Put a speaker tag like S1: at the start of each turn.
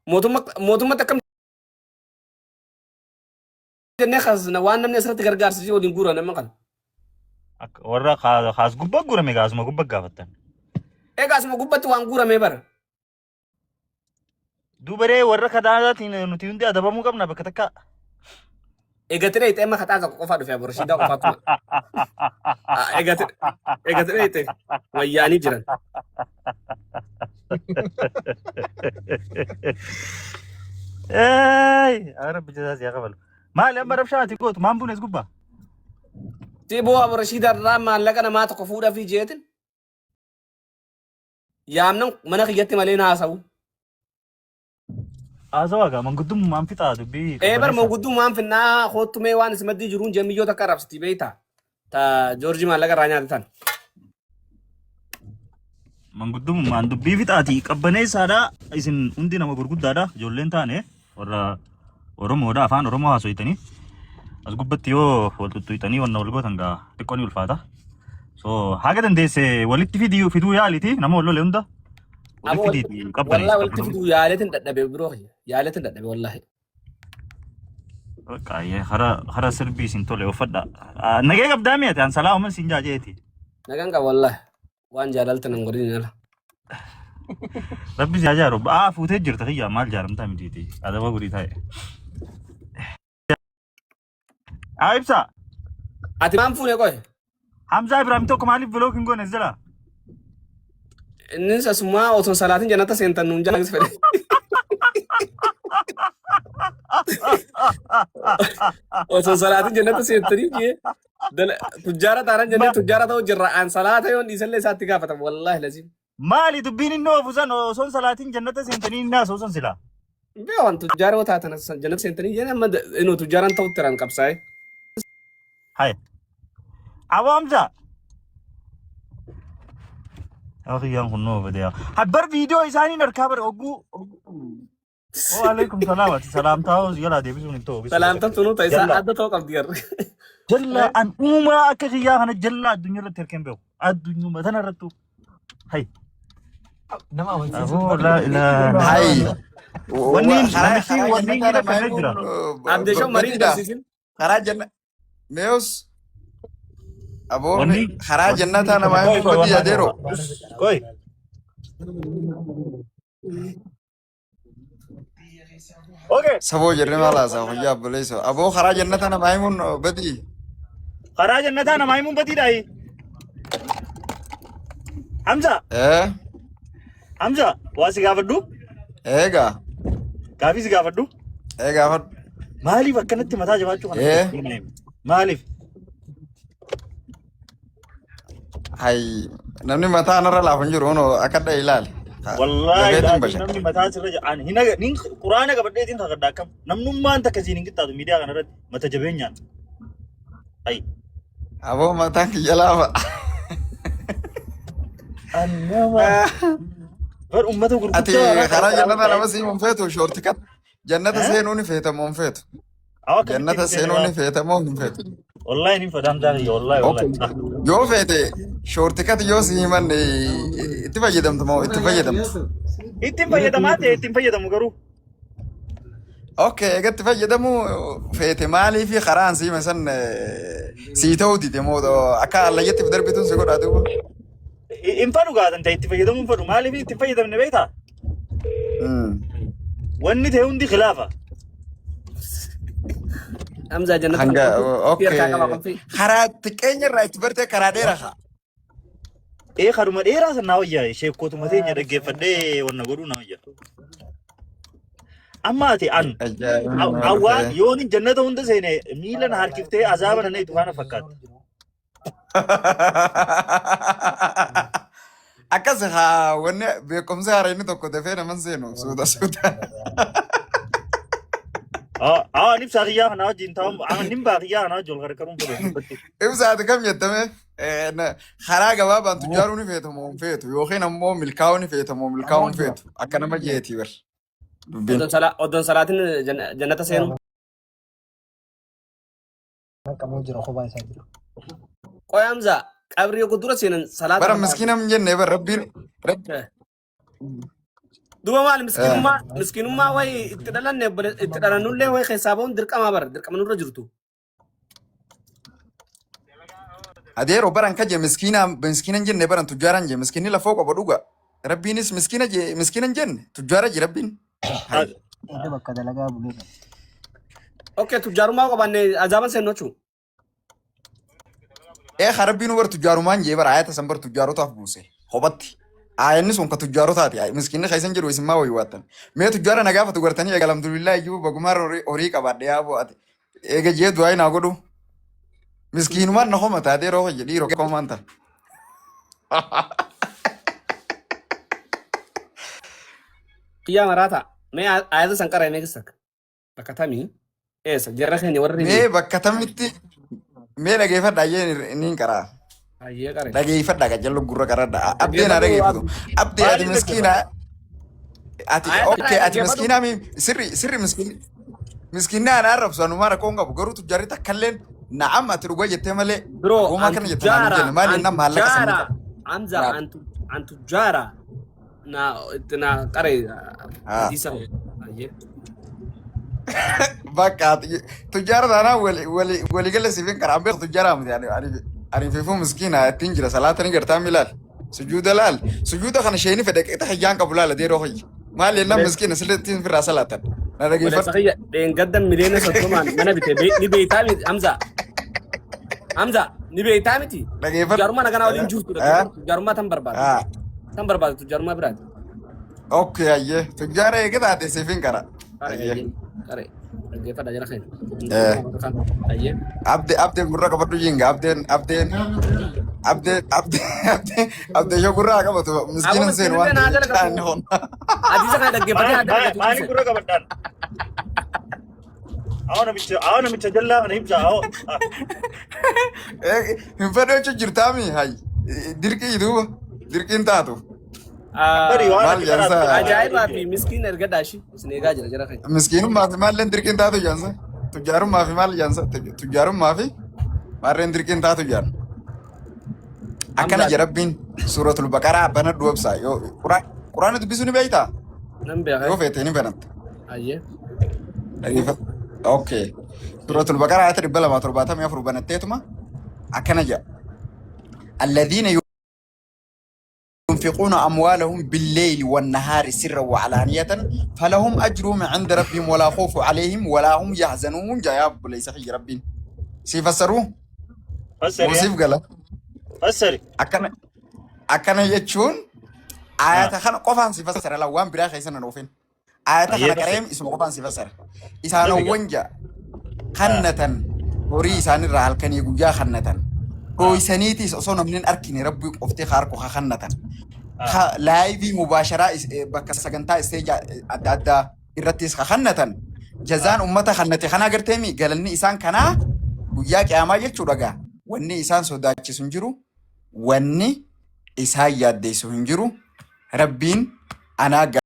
S1: Mootummatti akkam jennee kasna waan namni asirratti gargaarsisee waliin guura nama kana.
S2: Akka warra kaas gubbaa guurame gaasuma gubbaa gaafattan.
S1: Egaa asuma gubbatti waan guuramee bara.
S2: Dubaree warra kadaadaatiin nuti hundi adabamuu qabna bakka takka.
S1: Eegatee dhayxee amma kaxaa tokko qofaa dhufe Abu Rashiidaa qofaatu. Eegatee dhayxee wayyaanii jiran.
S2: Eey, rabbi jazaa si haa kafalu. Maali amma rabshaa ati gootu maan buunes gubbaa?
S1: Siboo Abu Rashiidaa irraa maallaqa namaa tokko fuudhaa fi jeetin yaamnan mana kiyyatti malee naasa'u.
S2: Haasawaa gaa manguddummaan fixaa dubbii
S1: Ee bar
S2: qabbaneessaa.
S1: manguddummaan finnaa hoottumee waan isin maddii jiruun jemmiyyoo takka arrabsiti beektaa. Ta Joorjii maallaqa irraa nyaate tan.
S2: Manguddummaan dubbii fixaati qabbaneessaadha isin hundi nama gurguddaadha ijoolleen taane warra Oromoodha afaan Oromoo haasoytanii as gubbatti yoo wal xuxxuyxanii wanna wal gootan gaa xiqqoo ni ulfaata. So haga dandeesse walitti fidii fiduu yaaliti nama wal lole hunda
S1: Aboo
S2: walitti fidiiti qabbaneessi
S1: wallahi walitti
S2: qabbanoo.
S1: fiduu yaaleetin dadhabe biroo kiyya yaaleetin dadhabe wallahi.
S2: Qaayee hara hara sirbii isin tole uffadha. Nagee qabdaa mi'ate an salaa uuman siin jaajeeti.
S1: Nagaan qaba wallahi waan jaalalta nan godhin ala.
S2: Rabbi si haa jaaru. Aa fuutee jirta kiyya maal jaaramtaa mitiiti. Adaba godhii taa'e. Aa ibsa.
S1: Ati maan fuune qoy?
S2: Hamzaa Ibrahim tokko maaliif vlog hin goone jala?
S1: Innis asumaa osoo salaatin jannata seentan nuun jala fedhe. Osoo salaatin jannata seentanii jee tujjaara taanaan jennee tujjaara ta'uu jirra. An salaata yoon dhiisallee isaatti gaafatama wallaahi laziim.
S2: Maali dubbiin inni oofu san osoo hin salaatiin jannata seentanii inni haasa'u san silaa.
S1: Beewan tujjaara yoo taatan jannata seentanii jennee amma inuu tujjaaraan ta'utti jiran qabsaa'e.
S2: Hai. Aboo Hamza. Akiyyaan kun noo badee. Habbar viidiyoo isaaniin harkaa bara ogguu. Wa alaikum salaam. Ati salaamtaa hoo jalaa deebisuun hin ta'u.
S1: Salaamtan tunuu ta'e isaa
S2: Jalla.
S1: adda ta'uu qabdi garuu.
S2: Jalla an uumaa akka kiyyaa kana jalla addunyaa irratti harkeen beeku. Addunyuma tana irrattu. Hai.
S3: Nama amansiisuu
S2: Aboo laa ilaaha.
S4: Hai.
S2: Wanni
S4: Karaa
S2: namichi
S4: karaa
S2: wanni
S4: jannataa
S2: inni
S4: namaa
S2: rakkannee
S4: himuun
S2: jira.
S1: Abdee shoo marii hin
S4: badiidha.
S1: barsiisin.
S4: Karaa janna meeus aboo
S2: Wanni
S4: karaa
S2: wanni
S4: jannataa namaa
S2: qoy
S4: himuun
S2: qoy
S4: badii
S2: wanna
S4: adeero.
S2: qoy. Okay.
S4: Saboo jennee maal haasaa fayyaa obboleessa. Aboo karaa jannataa namaa himuun badii.
S2: Karaa jannataa namaa himuun badiidhaayi. Hamza,
S4: Eh
S2: Hamza, waa si gaafadhu?
S4: eegaa
S2: Gaafii si gaafadhu?
S4: ee gaafadhu.
S2: Maaliif akkanatti mataa jabaachuu kana?
S4: Eh
S2: Maaliif?
S4: Hay namni mataa narra laafu hin jiru hunoo akka dha'e ilaali.
S2: Wallaahi
S4: Dafeetiin
S2: laatiin
S4: basha.
S2: namni mataa sirra jira. Ani hin aga nin quraana qabadheetiin kakadha akkam. Namnummaan takka siin hin qixxaatu miidiyaa kana irratti mata jabeenyaan. Hay.
S4: Aboo mataan kiyya laafa.
S2: An nama bar ummata
S4: Ati
S2: gurguddaa
S4: karaa jannataa nama siim hin feetu shoortikat jannata seenuu ni feeta moo hin feetu?
S2: Akkamitti
S4: Jannata
S2: hin feene
S4: seenuu ni
S2: laa?
S4: feeta moo hin feetu?
S2: Wallaahi nin fedha Hamzaa kiyya wallaahi
S4: Okay.
S2: wallaahi.
S4: Yoo feete shoortikat yoo si himan itti fayyadamtu moo itti fayyadamtu?
S2: Ittiin fayyadamaa ta'e ittiin fayyadamu garuu.
S4: Okay, egaa itti fayyadamuu feete maaliif karaan si hime san sii ta'uu dide moo akka allayyatti darbituun si godhaa duuba?
S2: Hin fadhu gaatan ta'e itti fayyadamuu hin fadhu maaliif itti hin fayyadamne beektaa? Wanni ta'e hundi khilaafa.
S1: Hamzaa jannata
S4: Hanga
S1: qulfii harkaa qaba
S4: okay.
S1: qulfii.
S4: Karaa xiqqeenya irraa itti bartee karaa dheeraa haa.
S2: Ee karuma dheeraa san naa wayyaa sheekkootuma teenya dhaggeeffadhee wanna godhuu naa wayyaa. Amma ati an
S4: Ajaa'iba.
S2: awwaan yoon jannata hunda seene miila na harkiftee azaaba na neetu kana fakkaata.
S4: Akkas haa wanni beekumsa haaraa inni tokko dafee naman seenu suuta suuta.
S2: Aa ibsaa kiyyaa kana wajjin taa'u nin baa kiyyaa kana wajjin wal qarqaruun fedhu dubbatti.
S4: Ibsa ati kam jettame karaa gabaabaan tujjaaruu ni feetu moo hin feetu yookiin ammoo milkaa'uu ni feetu moo milkaa'uu hin feetu akka nama jeetii bar dubbiin.
S1: Odoon salaatiin jannata seenu.
S3: Naqamuu jira kophaa isaa jira.
S1: Qoy Hamza qabrii yoo dura seenan salaata
S4: Bara miskiina hin jenne bar rabbiin rabbi.
S1: Duba maal miskiinummaa miskiinummaa wayi itti dhalanne itti dhalannullee wayi keessaa ba'uun dirqama bara dirqama nurra jirtu.
S4: Adeero baran kaje miskiina miskiina hin jenne baran tujjaaran je miskiinni lafoo qaba dhuga. Rabbiinis miskiina je miskiina hin jenne tujjaara je rabbiin. Hay.
S3: Edda bakka dalagaa bulee qaba.
S1: Okay, tujjaarummaa qabaanne azaaban seennu jechuun.
S4: Ee ka rabbiin bar tujjaarumaan jee bara ayata san bar tujjaarotaaf buuse kophatti. Aayanni sun ka tujjaarotaati. Miskiinni keessan jiru isin maa waywaattan. Mee tujjaara na gaafatu gartanii eega alhamdulillah iyyuu bagumaan horii qabaadhe yaa bo'ate. Eega jee du'aa naa godhu. Miskiinumaan na homa taatee rooka jedhii rooka homaan ta'a.
S1: Kiyyaa maraata. Mee ayata san qara'e mee keessa bakka tamii eessa jarra keenya warri
S4: Mee bakka tamitti mee dhageeffadha ayyee niin qaraa.
S1: Ayyee qare.
S4: Dhageeffadha qajallu gurra qaradha. Abdee naa dhageeffatu. Abdee ati
S2: Maaliif
S4: miskiina. Ati
S1: Ayata
S4: okay ati
S1: dhaggeeffadhu.
S4: miskiina mi sirri sirri miskiin miskiinni ana arrabsu anumaa rakkoo hin qabu garuu tujjaarri takkalleen na'am ati dhugaa jettee malee
S1: Bro,
S4: goomaa
S1: an
S4: kana jette naan hin
S1: tujjaara,
S4: jenne maali
S1: an
S4: innaan maallaqa sanii
S1: tujjaara,
S4: qaba.
S1: Hamza,
S4: Naam.
S1: an tujjaara. Na itti na qare
S4: Ah.
S1: hadiisa. Ayyee.
S4: Bakka tujjaara taanaan wali wali waligala siif hin karaa beeku tujjaara miti ani ani ani fifuu miskiina ittiin jira salaata ni gartaa milaal sujuuda laal sujuuda kana sheeni fedhe qixa hiyyaan qabu laala deeroo hoyyi maali jennaan miskiina sirriitti firraa salaatan na
S1: Obboleessa
S4: dhageeffadhu.
S1: kiyya dheengadda miliyoona 30n mana bite ni beektaa miti Hamza. Hamza ni beektaa miti.
S4: Dhageeffadhu.
S1: Tujjaarummaa naganaa waliin jirtu
S4: Eh?
S1: tujjaarummaa tan barbaada.
S4: Ah,
S1: Tan barbaada tujjaarummaa biraati.
S4: okay ayyee tujjaara eega taate siif hin qara.
S1: Qare
S4: Ayyee.
S1: ayyee qare dhaggeeffadha jara keenya.
S4: Eh.
S1: Ayyee.
S4: Abde abdeen gurra qabadhu jinga abdeen abdeen abdeen abdeen abdeen abdeen yoo gurra haa qabatu
S1: Aboo
S4: miskiina hin seenu
S1: miskiinillee
S4: waan
S1: naa
S4: ta'eef
S1: dalagatu.
S4: inni hon.
S1: Hadiisa kana dhaggeeffatee haa dalagatu
S2: Maaliif
S1: dhiise.
S2: gurra qabadhaan? Awwa namicha jallaa kana ibsa awwa.
S4: Hin fedhu jechuun jirtaami hay dirqii duuba dirqiin taatu
S2: Bari waan
S4: maal
S2: ati
S4: jaansa
S2: qaraatu
S1: Ajaa'ibaa fi miskiin ergadhaa ishii isin eegaa jira jara keenya.
S4: miskiinummaa fi maalleen dirqiin taatu jaansa tujjaarummaa fi maal jaansa tujjaarummaa fi maarreen dirqiin taatu jaan. Akkana
S1: Hamza
S4: jedha Rabbiin suuratul baqaraa banadhu obsaa yoo quraana dubbisuu ni beektaa
S1: nan beeka.
S4: yoo feete ni banatta.
S1: Ayyee.
S4: Dhageeffadhu. Okay. Suuratul baqaraa ayata 274 banatteetuma akkana jedha. Alladhiina ينفقون أموالهم بالليل والنهار سرا وعلانية فلهم أجرهم عند ربهم ولا خوف عليهم ولا هم يحزنون جاياب ليس حي ربي سيفسروا
S2: Fassari.
S4: وسيف قال
S2: Fassari.
S4: أكن أكن يجون آيات خان قفان سيفسر لو وان برا خيسن نوفين آيات خان
S2: Ayyee fassari.
S4: كريم اسمه قفان سيفسر إسانو ونجا kannatan horii isaanirraa halkanii guyyaa kannatan dhooysaniitis osoo namni hin arkine rabbii qoftee harku haa kannatan laayivii mubaasharaa bakka sagantaa isteeja adda addaa irrattis haa kannatan jazaan ummata kannate kana agarteemi galanni isaan kanaa guyyaa qiyaamaa jechuudha gaa wanni isaan sodaachisu hin jiru wanni isaan yaaddeessu hin jiru rabbiin anaa.